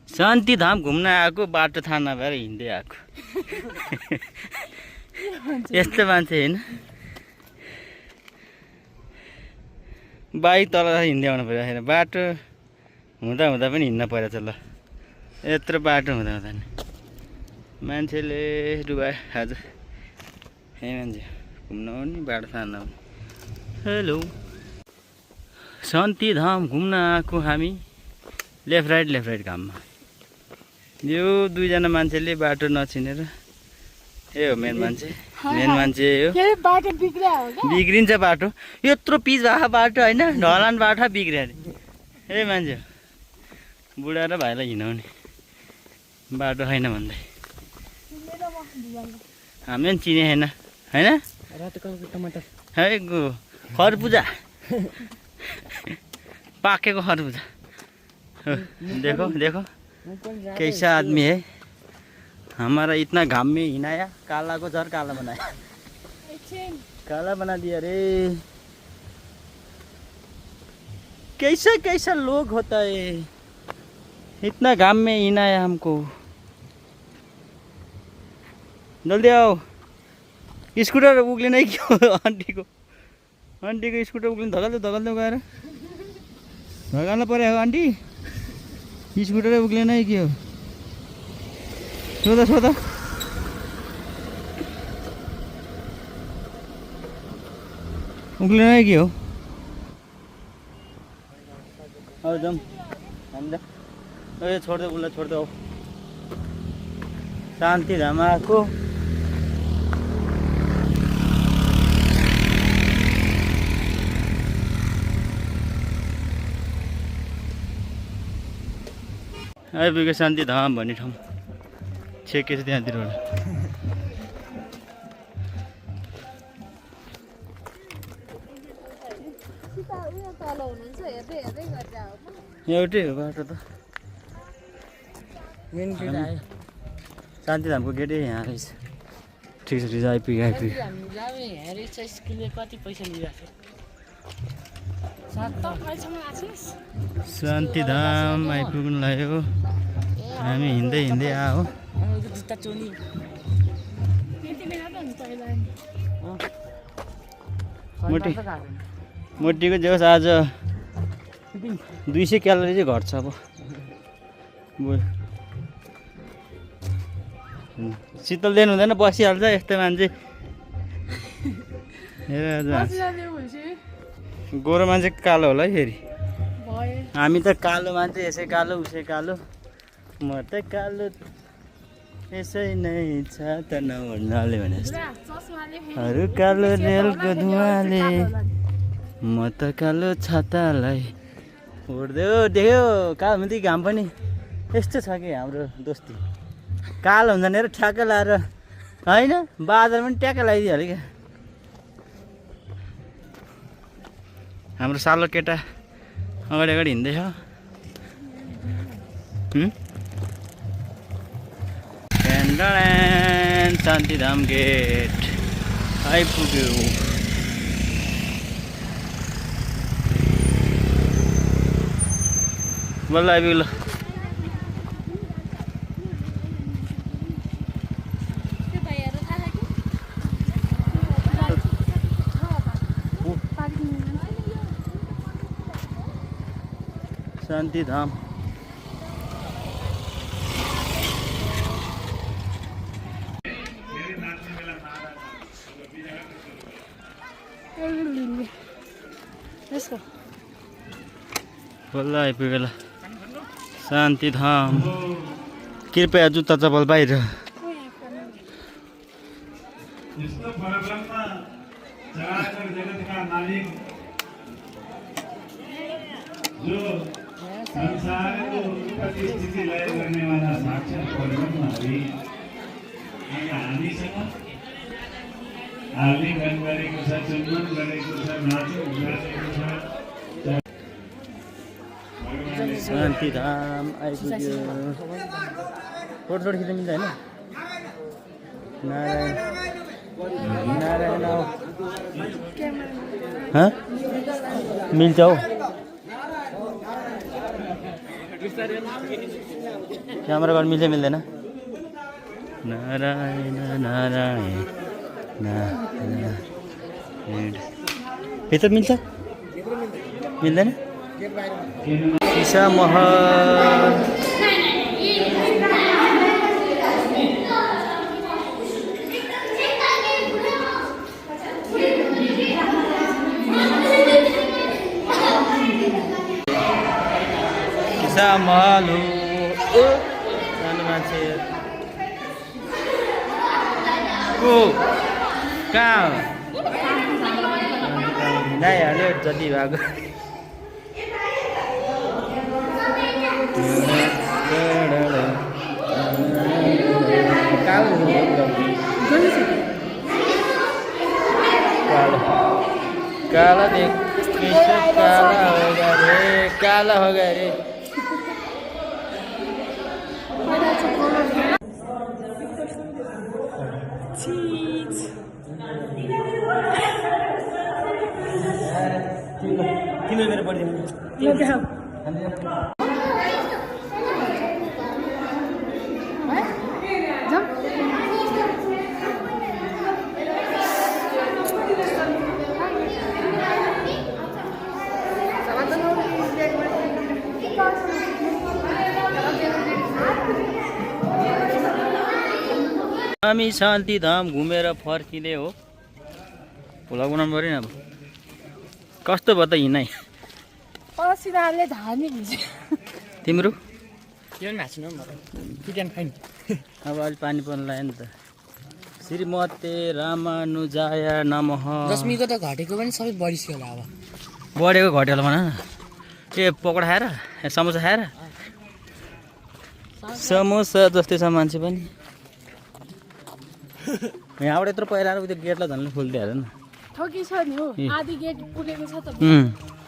शान्तिधाम घुम्न आएको बाटो थाहा नभएर हिँड्दै आएको यस्तो मान्छे होइन बाइक तल हिँड्दै आउनु पर्यो होइन बाटो हुँदा हुँदा पनि हिँड्न परेछ ल यत्रो बाटो हुँदा हुँदा नि मान्छेले डुबायो आज है मान्छे घुम्न आउने बाटो थाहा नहुने हेलो शान्तिधाम घुम्न आएको हामी लेफ्ट राइट घाममा यो दुईजना मान्छेले बाटो नचिनेर ए हो मेन मान्छे हो बाटो बिग्रिन्छ बाटो यत्रो पिच भएको बाटो होइन ढलान बाटो बिग्रियो अरे ए मान्छे बुढा र भाइलाई हिँडाउने बाटो छैन भन्दै हामीले पनि चिने छैन होइन है खरबुजा पाकेको खरबुजा देखो देखो कैसा आदमी है हमारा इतना घाम में हिनाया काला को जर काला बनाया काला बना दिया रे कैसा कैसा लोग होता है इतना घाम में हिनाया हमको जल्दी आओ स्कूटर उक्लिन है क्यों आंटी को स्कूटर उक्लिन धगल्दै गएर धगाल्नु पर्यो आंटी स्कूटर उक्लिन है क्यों सोधा उक्लिन है क्यों अब जाऊँ छोड़ दो उसलाई छोड़ दो शान्तिधाम आएको आइपुग्यो शान्तिधाम भन्ने ठाउँ छेकेछ त्यहाँतिर एउटै हो बाटो त मेन गेट आयो शान्तिधामको गेटै यहाँ रहेछ ठिक छ आइपुग्यो कति पैसा लिइरहेको शान्तिधाम आइपुग्नु लाग्यो हामी हिँड्दै आयो मोटीको जे होस् आज 200 क्यालोरी चाहिँ घट्छ अब शीतल दिनु हुँदैन बसिहाल्छ यस्तै मान्छे गोरो मान्छे कालो होला है फेरि हामी त कालो मान्छे यसै कालो उसै कालो म त कालो यसै नै छ त नभन्नाले भने अरू कालो रेलको धुवाले म त कालो छातालाई उड्दै देख्यो कालो घाम पनि यस्तो छ कि हाम्रो दोस्ती कालो हुन्छ नि ठ्याक्कै लाएर होइन बादल पनि ट्याक्कै लगाइदिइहाल्यो क्या हाम्रो सालो केटा अगाडि हिँड्दैछ शान्तिधाम गेट आइपुग्यो बल्ल आइपुग्यो ल शान्तिधाम बल्ल आइपुग्यो ल शान्तिधाम कृपया जुत्ता चप्पल बाहिर संसार को उत्पत्ति स्थिति लय करने वाला साक्षात परब्रह्म हरि हामीसँग आलिङ्गन गरेको छ चुम्बन गरेको छ नाचो गरेको छ शान्तिधाम आइपुग्यो फोटो खिच्न मिल्छ होइन नारायण नारायण मिल्छ हौ क्यामेरा गर्नु मिल्छ मिल्दैन नारायण नारायण नारायण भित्र मिल्छ मिल्दैन ईसा महल ईसा महल हो सानो मान्छे को कहाँ हो हिँडाइहाल्यो जति भएको कालो काला देख काला हो गया रे काला हो गया रे तिमीले मेरो पढिदिनु हामी शान्तिधाम घुमेर फर्किने हो भ्लग बनाउनु पऱ्यो नि अब कस्तो भयो त हिँडाइ पसिनाले धार्मिक हुन्छ तिम्रो यो नाच्नु चिकन खाइन अब अलि पानी पर्नु लाग्यो नि त श्रीमते रामानुजाय नमः दशमीको त घटेको पनि सबै बढिसक्यो होला अब बढेको घट्यो होला भन न के पकोडा खाएर समोसा खाएर समोसा जस्तै छ मान्छे पनि यहाँबाट यत्रो पहिला उयो गेटलाई झन् खोलिदिइहाल्यो नि ठगी छ नि हो आधी गेट पुगेको छ त